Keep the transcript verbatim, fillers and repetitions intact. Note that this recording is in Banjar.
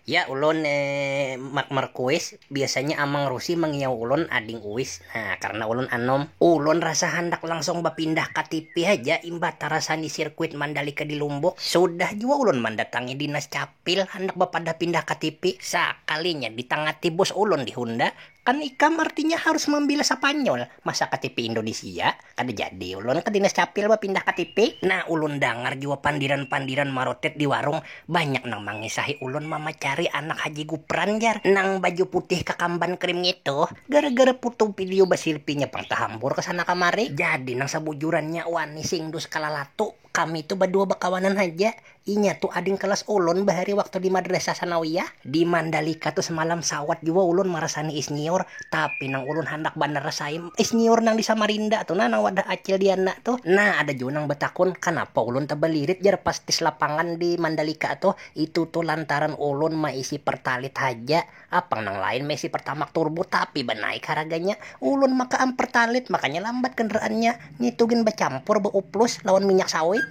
Ya, ulun eh, Mark Marquis, biasanya Amang Rusi mangiau ulun Ading Uis. Nah, karena ulun anom, ulun rasa handak langsung bapindah K T P haja imbah tarasani sirkuit Mandalika di Lumbuk. Sudah jua ulun mandatangi dinas capil handak bapadah pindah K T P. Sakalinya ditangati bos ulun di Honda, kan ikam artinya harus mambila Spanyol. Masa K T P Indonesia? Kada jadi ulun ke dinas capil bapindah K T P. Nah, ulun dangar jua pandiran-pandiran marotet di warung, banyak nang mangisahi ulun mamacari anak Haji Gupran, jar, nang baju putih kakamban krim ngitu. Gara-gara putu video basilpinya pang tahambur ke sana kamari. Jadi nang sabujurannya wani singdus kalalatu. Kami tu badua bakawanan haja. Inya tu ading kelas ulun bahari waktu di madrasah sanawiyah. Di Mandalika tu semalam sawat jua ulun marasani isnyiur, tapi nang ulun handak banar rasai isnyiur nang di Samarinda tu nah, nang wadah Acil Diana tu. Nah, ada jua nang batakun kanapa ulun tabalirit, jar, pas tis lapangan di Mandalika tu. Itu tu lantaran ulun maisi pertalit haja. Apang nang lain maisi pertamak turbo tapi banaik haraganya. Ulun maka am pertalit, makanya lambat kendaraannya. Nitu gin bacampur bauplus lawan minyak sawit.